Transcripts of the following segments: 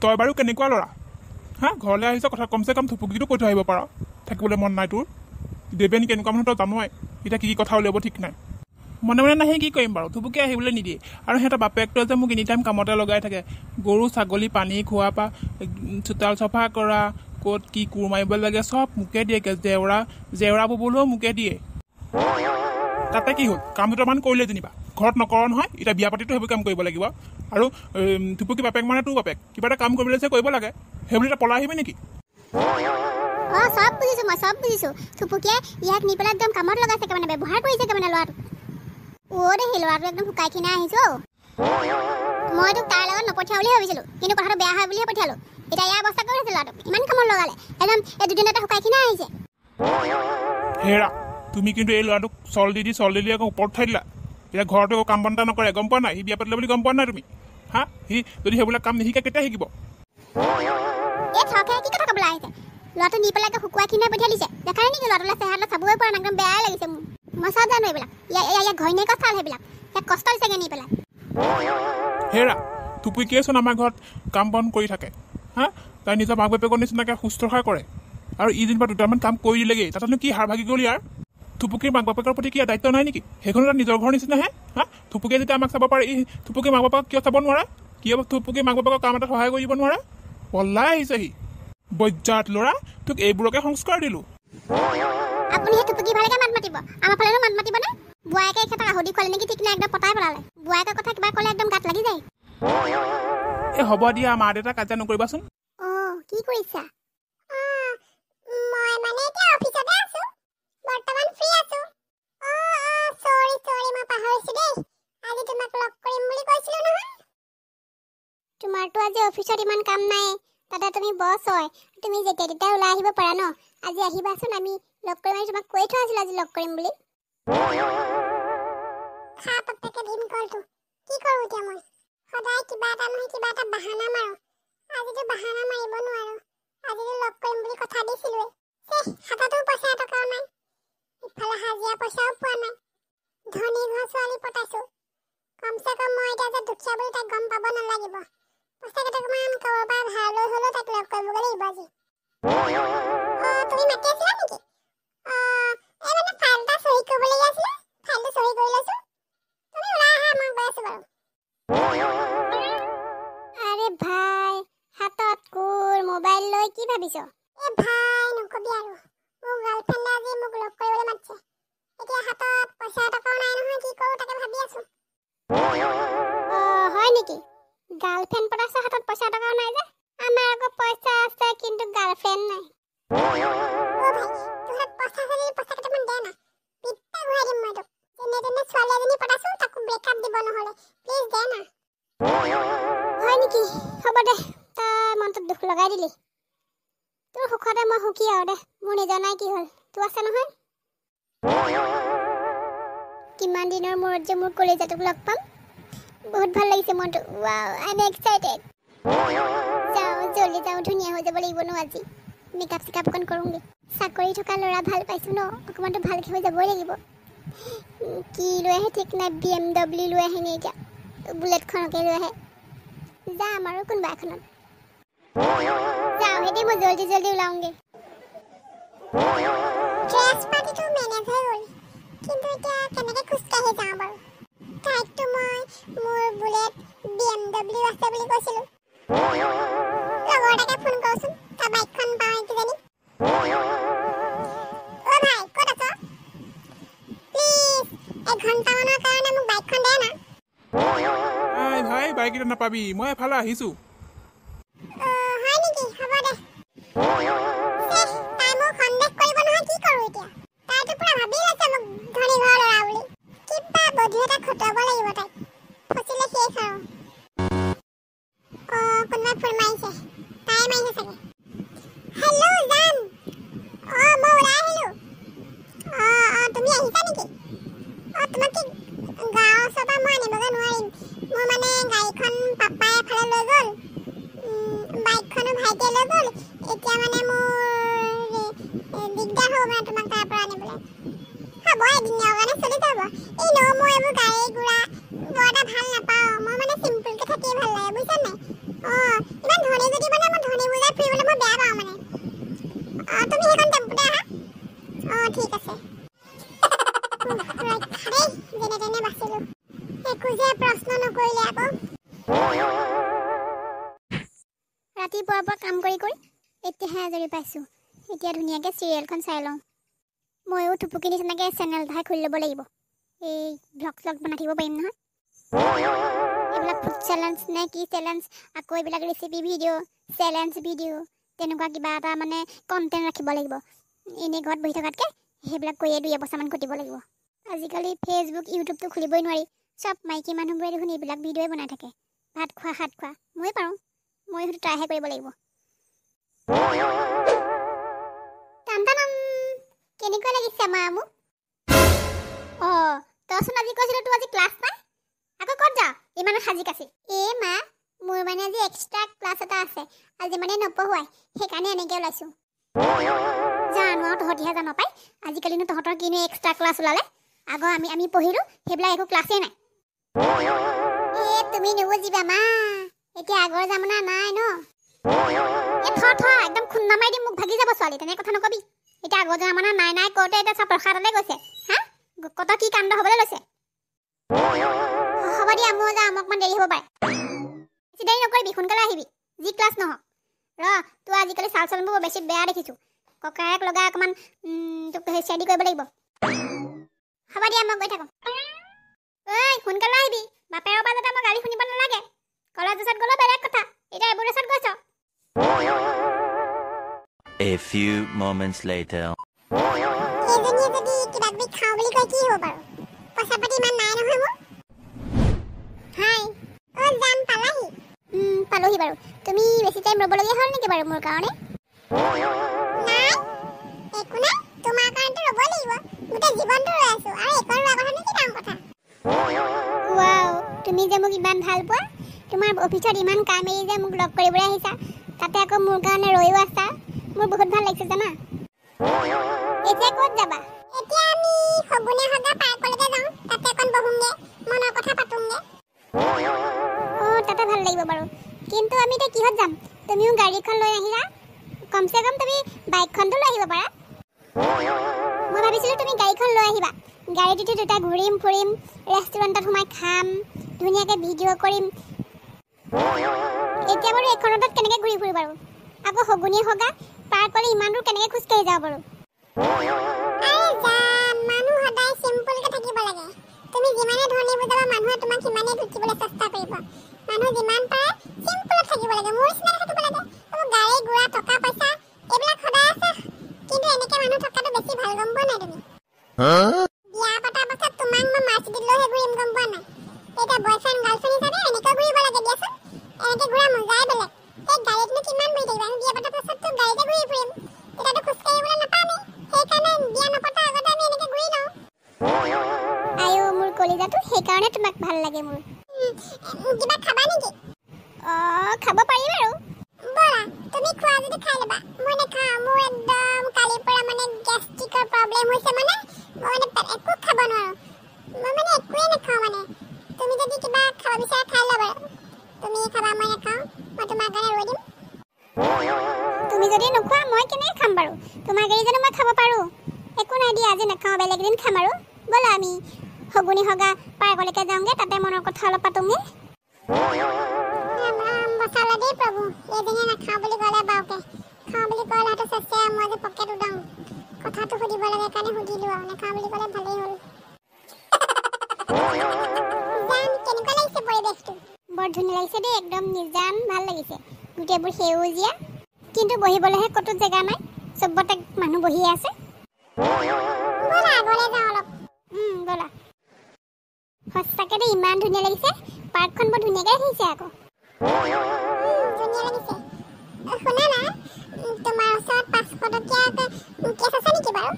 তই বাৰু কেনেকুৱা ল'ৰা হা? ঘৰলৈ আহিছ, কথা কমচে কম থুপুকিটো কৈ থৈ আহিব পাৰ। থাকিবলৈ মন নাই তোৰ। দেৱেন কেনেকুৱা মানুহ তই জানোৱাই, এতিয়া কি কি কথা উলিয়াব ঠিক নাই। মনে মনে নাহি কি কৰিম বাৰু, থুপুকি আহিবলৈ নিদিয়ে। আৰু সিহঁতৰ বাপেকটোৱে যে মোক এনি টাইম কামতে লগাই থাকে, গৰু ছাগলী পানী খোৱা পৰা চোতাল চফা কৰা, ক'ত কি কোৰ মাৰিব লাগে চব মোকে দিয়ে, জেওৰা জেওৰা ববলৈও মোকে দিয়ে। তাতে কি হ'ল, কাম দুটামান কৰিলে যেনিবা, ঘৰত নকৰ নহয়। এতিয়া বিয়া পাতিতো সেইবোৰ কাম কৰিব লাগিব। আৰু থুপুকি বাপেক মানে তোৰ বাপেক, কিবা এটা কাম কৰিবলৈ যে কৰিব লাগে, সেইবুলি এতিয়া পলাই আহিবি নেকি? অঁ, চব বুজিছোঁ মই, চব বুজিছোঁ। থুপুকিয়ে ইয়াক নি পেলাই একদম কামত লগাইছে, মানে ব্যৱহাৰ কৰিছে মানে ল'ৰাটোক। অ' দেহি, ল'ৰাটো একদম শুকাই খিনাই আহিছোঁ। মই তোক তাৰ লগত নপঠিয়াওঁ বুলি ভাবিছিলোঁ, কিন্তু কথাটো বেয়া হয় বুলিহে পঠিয়ালোঁ। এতিয়া ইয়াৰ অৱস্থা কৰি আছে, ল'ৰাটোক ইমান কামত লগালে, একদম এই দুদিনতে শুকাই খিনাই আহিছে। হেৰা, তুমি কিন্তু এই ল'ৰাটোক চল দি দি চল দি দি আকৌ ওপৰত উঠাই দিলা। এতিয়া ঘৰতো একো কাম বন এটা নকৰে, গম পোৱা নাই? সি বিয়া পাতিলে বুলি গম পোৱা নাই তুমি? হা, সি যদি সেইবিলাক কাম নিশিকে কেতিয়া শিকিব? এই থকে কি কথা ক'বলৈ আহিছে? ল'ৰাটো নি পেলাই শুকুৱাই খিনাই পঠিয়াই দিছে, দেখা নাই নেকি? ল'ৰাটোলৈ চেহেৰাটো চাবই পৰা নাই, একদম বেয়াই লাগিছে মোৰ। মই চব জানো এইবিলাক, ইয়াৰ ঘৈণীয়েকৰ চাল সেইবিলাক, ইয়াক কষ্ট দিছেগৈ নি পেলাই। হেৰা, থুপুকিয়েচোন আমাৰ ঘৰত কাম বন কৰি থাকে। হা, তাই নিজৰ মাক বাপেকৰ নিচিনাকৈ শুশ্ৰূষা কৰে। আৰু ই যেনিবা দুটামান কাম কৰি দিলেগৈ, তাতেনো কি হাৰ ভাগি গ'ল ইয়াৰ? থুপুকিৰ মাক বাপেকৰ প্ৰতি কি দায়িত্ব নাই নেকি? সেইখনো তাৰ নিজৰ ঘৰৰ নিচিনাহে। হা, থুপুকিয়ে যেতিয়া আমাক চাব পাৰে, ই থুপুকিৰ মাক বাপেকক কিয় চাব নোৱাৰে? কিয় থুপুকিৰ মাক বাপেকক কাম এটাত সহায় কৰি দিব নোৱাৰে? পলাই আহিছে সি, বজ্জাত ল'ৰা, তোক এইবোৰকে সংস্কাৰ দিলোঁ। আপুনি সেই থুপুকি ভালেকে মাত মাতিব, আমাৰ ফালেনো মাত মাতিবনে? বোৱায়েকে এখেতক আহুদি খুৱালে নেকি ঠিক নাই, একদম পতাই পেলালে। বোৱায়েকৰ কথা কিবা ক'লে একদম গাত লাগি যায়। এই হ'ব দিয়া, মা দেউতা কাজিয়া নকৰিবাচোন। অঁ, কি কৰিছা? মই মানে এতিয়া অফিচতে আছো, বৰ্তমান ফ্ৰী আছো। অঁ অঁ, চৰি চৰি, মই পাহৰিছো দেই, আজি তোমাক লগ কৰিম বুলি কৈছিলো নহয়। তোমাৰতো আজি অফিচত ইমান কাম নাই, তাতে তুমি বছ হয়, তুমি যেতিয়া তেতিয়া ওলাই আহিব পাৰা ন। আজি আহিবাচোন, আমি লগ কৰিম। আমি তোমাক কৈ থোৱা আছিলো আজি লগ কৰিম বুলি। খা বাপেকে ভীমকলটো, কি কৰোঁ এতিয়া মই? সদায় কিবা এটা নহয় কিবা এটা বাহানা মাৰো, আজিতো বাহানা মাৰিব নোৱাৰো। আজিতো লগ কৰিম বুলি কথা দিছিলোৱে। হাততো পইচা এটকাও নাই, ইফালে হাজিৰা পইচাও পোৱা নাই। ধনী ঘৰ ছোৱালী পতাইছো, কমচে কম মই এতিয়া যে দুখীয়া বুলি তাইক গম পাব নালাগিব। পইচা কেইটকামান ক'ৰবাৰ পৰা ধাৰ লৈ হ'লেও তাইক লগ কৰিবগৈ লাগিব আজি। অঁ, তুমি মাতি আছিলা নেকি? অঁ, এই মানে ফাইল এটা চহী কৰিবলগীয়া আছিলে, ফাইলটো চহী কৰি লৈছোঁ। তুমি ওলাই আহা, মই গৈ আছোঁ বাৰু। আৰে ভাই, হাতত কোৰ মোবাইল লৈ কি ভাবিছ? এ ভাই নকবি আৰু, মোৰ গাৰ্লফ্ৰেণ্ডে আজি মোক লগ কৰিবলৈ মাতিছে। এতিয়া হাতত পইচা এটকাও নাই নহয়, কি কৰোঁ তাকে ভাবি আছোঁ। অঁ হয় নেকি? গাৰ্লফ্ৰেণ্ড পতাইছ, হাতত পইচা এটকাও নাই যে? আমাৰ আকৌ পইচা আছে কিন্তু গাৰ্লফ্ৰেণ্ড নাই। অ ভাই, তোৰ হাতত পইচা আছে যদি পইচা কেইটামান দে না, পিত্তা ঘূৰাই দিম মই তোক। যেনে তেনে ছোৱালী এজনী পতাইছোঁ, তাকো ব্ৰেকআপ দিব নহ'লে, প্লিজ দে না। হয় নেকি? হ'ব দে, তই মনটোত দুখ লগাই দিলি। তোৰ সুখতে মই সুখী আৰু দে, মোৰ নিজৰ নাই কি হ'ল, তোৰ আছে নহয়। কিমান দিনৰ মূৰত যে মোৰ কলেজাটোক লগ পাম, বহুত ভাল লাগিছে মনটো। Wow, I am excited. যাওঁ, জল্দি যাওঁ, ধুনীয়া হৈ যাব লাগিব ন আজি। মেকআপ চেকআপ অকণ কৰোঁগৈ। চাকৰি থকা ল'ৰা ভাল পাইছোঁ ন, অকণমানতো ভালকৈ হৈ যাবই লাগিব। কি লৈ আহে ঠিক নাই, BMW লৈ আহে নি এতিয়া, বুলেটখনকে লৈ আহে। যাম আৰু কোনোবা এখনত যাওঁ, সেইটো মই জল্দি জল্দি ওলাওঁগৈ। ড্ৰেছ পাতিটো মেনেজ হৈ গ'ল, কিন্তু এতিয়া কেনেকৈ খোজকাঢ়ি যাওঁ বাৰু? তাইকতো মই মোৰ বুলেট BMW আছে বুলি কৈছিলোঁ। লগৰ এটাকে ফোন কৰোঁচোন, তাৰ বাইকখন পাওঁ কিজানি। অ' ভাই, ক'ত আছ? প্লিজ এঘণ্টামানৰ কাৰণে মোক বাইকখন দে না। ভাই ভাই, বাইক এতিয়া নাপাবি, মই এফালে আহিছোঁ। হয় নেকি? হ'ব দে। তাই মোক সন্দেহ কৰিব নহয়, কি কৰোঁ এতিয়া? তাইতো পুৰা ভাবি লৈছে মোক ধনী ঘৰৰ ল'ৰা বুলি। কিবা বুদ্ধি এটা খটুৱাব লাগিব তাইক, ফচিলে শেষ আৰু। অঁ, কোনোবাই ফোন মাৰিছে, তাই মাৰিছে চাগে। হেল্ল' জান, অঁ মই ওলাই আহিলোঁ। অঁ অঁ, তুমি আহিছা নেকি? অঁ, তোমাক কি গাঁৱৰ ওচৰৰ পৰা মই আনিবগৈ নোৱাৰিম। মোৰ মানে গাড়ীখন পাপাই এফালে লৈ গ'ল, বাইকখনো ভাইটিয়ে লৈ গ'ল। এতিয়া মানে মোৰ দিগদাৰ হ'ব মানে তোমাক তাৰ পৰা আনিবলৈ। হ'ব, এদিনীয়া কাৰণে চলি যাব। এই ন, মই এইবোৰ গাড়ী ঘোঁৰা বৰ এটা ভাল নাপাওঁ। মই মানে চিম্পুলকৈ থাকিয়ে ভাল লাগে, বুজিছা নাই? অঁ, ইমান ধনী ৰাতিপুৱাৰ পৰা কাম কৰি কৰি এতিয়াহে আজৰি পাইছোঁ। এতিয়া ধুনীয়াকৈ চিৰিয়েলখন চাই লওঁ। ময়ো থুপুকি নিচিনাকৈ চেনেল এটাহে খুলি ল'ব লাগিব। এই ভ্লগ শ্লগ বনাই থাকিব পাৰিম নহয়। এইবিলাক ফুড চেলেঞ্জ নে কি চেলেঞ্জ, আকৌ এইবিলাক ৰেচিপি ভিডিঅ', চেলেঞ্জ ভিডিঅ', তেনেকুৱা কিবা এটা মানে কণ্টেণ্ট ৰাখিব লাগিব। এনেই ঘৰত বহি থকাতকৈ সেইবিলাক কৰিয়ে দুই এবছৰমান ঘটিব লাগিব। আজিকালি ফেচবুক ইউটিউবটো খুলিবই নোৱাৰি, চব মাইকী মানুহবোৰে দেখোন এইবিলাক ভিডিঅ'ই বনাই থাকে। ভাত খোৱা শাত খোৱা, ময়ো পাৰোঁ, ময়ো সেইটো ট্ৰাইহে কৰিব লাগিব। টান কেনেকুৱা লাগিছে মা মোক? অঁ, তইচোন আজি কৈছিলো তোৰ আজি ক্লাছ নাই, আকৌ ক'ত যাৱ ইমান সাজি কাচি? এই মা, মোৰ মানে আজি এক্সট্ৰা ক্লাছ এটা আছে, আজি মানে নপঢ়ুৱাই, সেইকাৰণে এনেকৈ ওলাইছোঁ। জানো আৰু তহঁতিহে জান পাই, আজিকালিনো তহঁতৰ কিনো এক্সট্ৰা ক্লাছ ওলালে? আগৰ আমি পঢ়িলোঁ সেইবিলাক একো ক্লাছেই নাই। এই তুমি নুবুজিবা মা, এতিয়া আগৰ জামানা নাই ন। এই থ থ, একদম খুন্দা মাৰি দিম, মোক ভাগি যাব ছোৱালী, তেনে কথা নকবি। এতিয়া আগৰ জামানা নাই নাই কওঁতে এতিয়া চব প্ৰসাদলৈ গৈছে। হা, কত কি কাণ্ড হ'বলৈ লৈছে। হ'ব দিয়া, মই যাওঁ, মোক অকণমান দেৰি হ'ব পাৰে। বেছি দেৰি নকৰিবি, সোনকালে আহিবি, যি ক্লাছ নহওক। ৰ, তোৰ আজিকালি চাল চলনবোৰ বেছি বেয়া দেখিছোঁ, ককায়েক লগাই অকণমান তোক চেদি কৰিব লাগিব। হ'ব দিয়া, মই গৈ থাকোঁ। ঐ সোনকালে আহিবি, বাপেৰৰ পৰা যাতে মই গালি শুনিব নালাগে। কলেজ ড্ৰেছত গ'লেও বেলেগ কথা, এতিয়া এইবোৰ ড্ৰেছত গৈছ। A few moments later. এইজনীয়ে যদি কিবা কিবি খাওঁ বুলি কয় কি হ'ব বাৰু? পইচা পাতি ইমান নাই নহয় মোৰ। হাই, অ যাম, পালাহি? পালোহি বাৰু। তুমি বেছি টাইম ৰ'বলগীয়া হ'ল নেকি বাৰু মোৰ কাৰণে? নাই, একো নাই, তোমাৰ কাৰণেতো ৰ'বই লাগিব। গোটেই জীৱনটো ৰৈ আছো, আৰু এইকণ ৰোৱা কথানো কি ডাঙৰ কথা। ৱাও, তুমি যে মোক ইমান ভাল পোৱা, তোমাৰ অফিচত ইমান কাম এৰি যে মোক লগ কৰিবলৈ আহিছা, তাতে আকৌ মোৰ কাৰণে ৰৈও আছা, মোৰ বহুত ভাল লাগিছে জানা। এতিয়া ক'ত যাবা? এতিয়া আমি শগুনে সগা পাৰ্কলৈকে যাওঁ, তাতে অকণ বহোঁগে, মনৰ কথা পাতোঁগে। অঁ, তাতে ভাল লাগিব বাৰু, কিন্তু আমি এতিয়া কিহত যাম? তুমিও গাড়ীখন লৈ আহিলা, কমচে কম তুমি বাইকখনতো লৈ আহিব পাৰা। মই ভাবিছিলোঁ তুমি গাড়ীখন লৈ আহিবা, গাড়ীত উঠি দুটা ঘূৰিম ফুৰিম, ৰেষ্টুৰেণ্টত সোমাই খাম, ধুনীয়াকৈ ভিডিঅ' কৰিম। এতিয়া বাৰু এইখনতত কেনেকৈ ঘূৰি ফুৰিম বাৰু? আকৌ শগুনী সগা পাৰ্কলৈ ইমান দূৰ কেনেকৈ খোজকাঢ়ি যাওঁ বাৰু? আৰে জান, মানুহ সদায় চিম্পলকৈ থাকিব লাগে। তুমি যিমানে ধনী বুজাবা, মানুহে তোমাক সিমানেই লুটিবলৈ চেষ্টা কৰিব। মানুহ যিমান পাৰে চিম্পলত থাকিব লাগে, মোৰ নিচিনাকৈ থাকিব লাগে। এইবোৰ গাড়ী ঘোঁৰা টকা পইচা এইবিলাক সদায় আছে, কিন্তু এনেকৈ মানুহ থকাটো বেছি ভাল, গম পোৱা নাই তুমি? বিয়া পতাৰ পাছত তোমাক মই মাৰ্চিডিজ লৈহে ঘূৰিম, গম পোৱা নাই? এতিয়া বয়ফ্ৰেণ্ড গাৰ্লফ্ৰেণ্ড হিচাপে এনেকৈ ঘূৰিব লাগে দিয়াচোন, এনেকৈ ঘূৰা মজাই বেলেগ। সেই গাড়ীতনো কিমান বহি থাকিবা? আমি বিয়া পতাৰ পাছততো গাড়ীতে ঘূৰি ফুৰিম, তেতিয়াতো খোজকাঢ়িবলৈ নাপামেই। সেইকাৰণে বিয়া নপতাৰ আগতে আমি এনেকৈ ঘূৰি লওঁ। আইঅ মোৰ কলিজাটো, সেইকাৰণে তোমাক ভাল লাগে মোৰ। কিবা খাবা নেকি? অঁ, খাব পাৰি বাৰু। ব'লা, তুমি খোৱা যদি খাই ল'বা, মই নাখাওঁ। মোৰ একদম কালিৰ পৰা মানে গেষ্ট্ৰিকৰ প্ৰব্লেম হৈছে, মানে মই মানে একো খাব নোৱাৰোঁ, মই মানে একোৱে নাখাওঁ। মানে তুমি যদি কিবা খাব বিচাৰা খাই লোৱা বাৰু, তুমি খাবা, মই নাখাওঁ, মই তোমাৰ কাৰণে ৰৈ দিম। তুমি যদি নোখোৱা মই কেনেকৈ খাম বাৰু? তোমাক এৰি জানো মই খাব পাৰোঁ? একো নাই দিয়া, আজি নাখাওঁ, বেলেগ এদিন খাম আৰু। ব'লা আমি শগুনী সগা পাৰ্কলৈকে যাওঁগৈ, তাতে মনৰ কথা অলপ পাতোঁগৈ। ৰাম ৰাম, বচালে দেই প্ৰভু। এইজনীয়ে নাখাওঁ বুলি ক'লে বাওকে, খাওঁ বুলি ক'লেতো চেচে, মই যে পকেট উদাওঁ। কথাটো সুধিব লাগে কাৰণে সুধিলোঁ আৰু, নাখাওঁ বুলি ক'লে ভালেই হ'ল। জান, কেনেকুৱা লাগিছে পৰিৱেশটো? বৰ ধুনীয়া লাগিছে দেই, একদম নিজান ভাল লাগিছে, গোটেইবোৰ সেউজীয়া, কিন্তু বহিবলৈহে ক'তো জেগা নাই, চবতে মানুহ বহিয়ে আছে। ব'লা আগলৈ যাওঁ অলপ। ব'লা। সঁচাকৈ দেই ইমান ধুনীয়া লাগিছে, পাৰ্কখন বৰ ধুনীয়াকৈ ৰাখিছে আকৌ। ধুনীয়া লাগিছে। শুনা না, তোমাৰ ওচৰত 500 টকীয়া কেছ আছে নেকি বাৰু?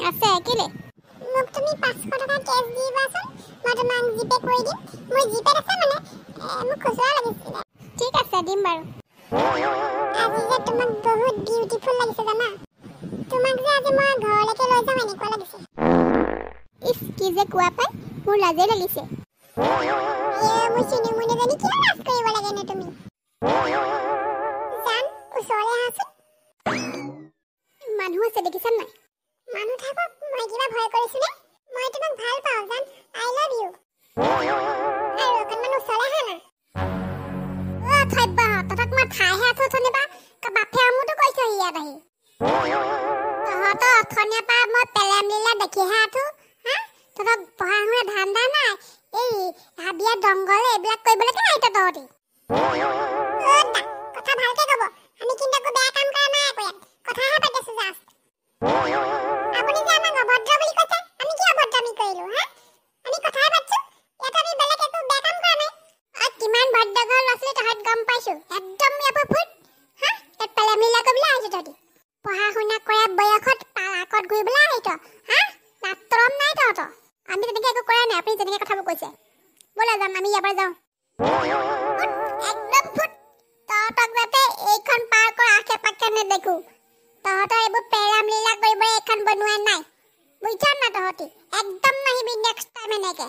আছে। কেলৈ? মোক তুমি 500 টকা কেছ দিবাচোন, মই তোমাক জিপে কৰি দিম। মোৰ জিপেত আছে মানে, মোক খুচুৰা লাগিছিলে। ঠিক আছে, দিম বাৰু। আজি যে তোমাক বহুত বিউটিফুল লাগিছে জানা, তোমাক যে আজি মই ঘৰলৈকে লৈ যাম এনেকুৱা লাগিছে। ইছ, কি যে কোৱা পাই, মোৰ লাজেই লাগিছে। মোৰ চিনেমুনিজনী, কিয় লাজ কৰিব লাগেনো তুমি? জান, ওচৰলৈ আহাচোন। মানুহ আছে দেখিছা নাই? মানুহ থাকক, মই কিবা ভয় কৰিছোনে? মই তোমাক ভাল পাওঁ জান, I love you. আৰু অকণমান ওচৰলৈ আহা না। অ ঠাইবা, খাইহে আছো অথনিৰ পৰা। বাপেৰ মোৰতো কৈছো ইয়াত আহি। তহঁতৰ অথনিৰ পৰা মই পেলেম লীলা দেখিহে আছো। হা, তহঁতক পঢ়া শুনা ধান্দা নাই, এই হাবিয়া জংঘল এইবিলাক কৰিবলৈকে আহিছ তহঁতি। কথা ভালকে ক'ব, আমি কিন্তু একো বেয়া কাম কৰা নাই আকৌ, ইয়াত কথাহে পাতিছো জাষ্ট। আপুনি যে আমাক অভদ্ৰ বুলি কৈছে, আমি কি অভদ্ৰামি কৰিলো? হা, আমি কথাহে পাতিছো ইয়াত, আমি বেলেগ একো বেয়া কাম কৰা নাই। আৰু কিমান ভদ্ৰ ঘৰৰ ল'ৰা ছোৱালী তহঁত গম পাইছো। একদম ইয়াৰ পৰা ফুট। হা, ইয়াত পেলেম লীলা কৰিবলৈ আহিছ তহঁতি? পঢ়া শুনা কৰা বয়সত পাৰ্কত ঘূৰিবলৈ আহিছ? হা, নাটৰম নাই তহঁতৰ। আমি তেনেকে একো কৰা নাই, আপুনি যেনেকে কথাবোৰ কৈছে। ব'লা যাম আমি ইয়াৰ পৰা, যাওঁ। একদম ফুট। তহঁতক যাতে এইখন পাৰ্কৰ আশে পাশে নেদেখো। তহঁতৰ এইবোৰ পেৰাম লীলা কৰিব এইখন বনোৱা নাই, বুজিছ না? তহঁতি একদম নাহিবি নেক্সট টাইম এনেকে।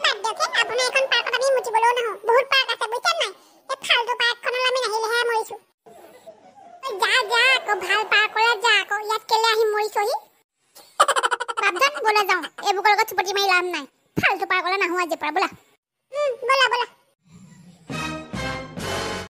বাদ দিয়ক, আপোনাৰ এইখন পাৰ্কত আমি মুতিবলৈও নাহো। বহুত পাৰ্ক আছে, বুজিছে নাই? এই ফাল্টু পাৰ্কখনলৈ আমি নাহিলেহে মৰিছো। যা যা আকৌ ভাল পাৰ্কলৈ যা আকৌ, ইয়াত কেলে আহি মৰিছহি? বাপধন, ব'লা যাওঁ, এইবোৰৰ লগত চুপতি মাৰি লাভ নাই। ফাল্টু পাৰ্কলৈ নাহো আজিৰ পৰা, ব'লা। ব'লা ব'লা।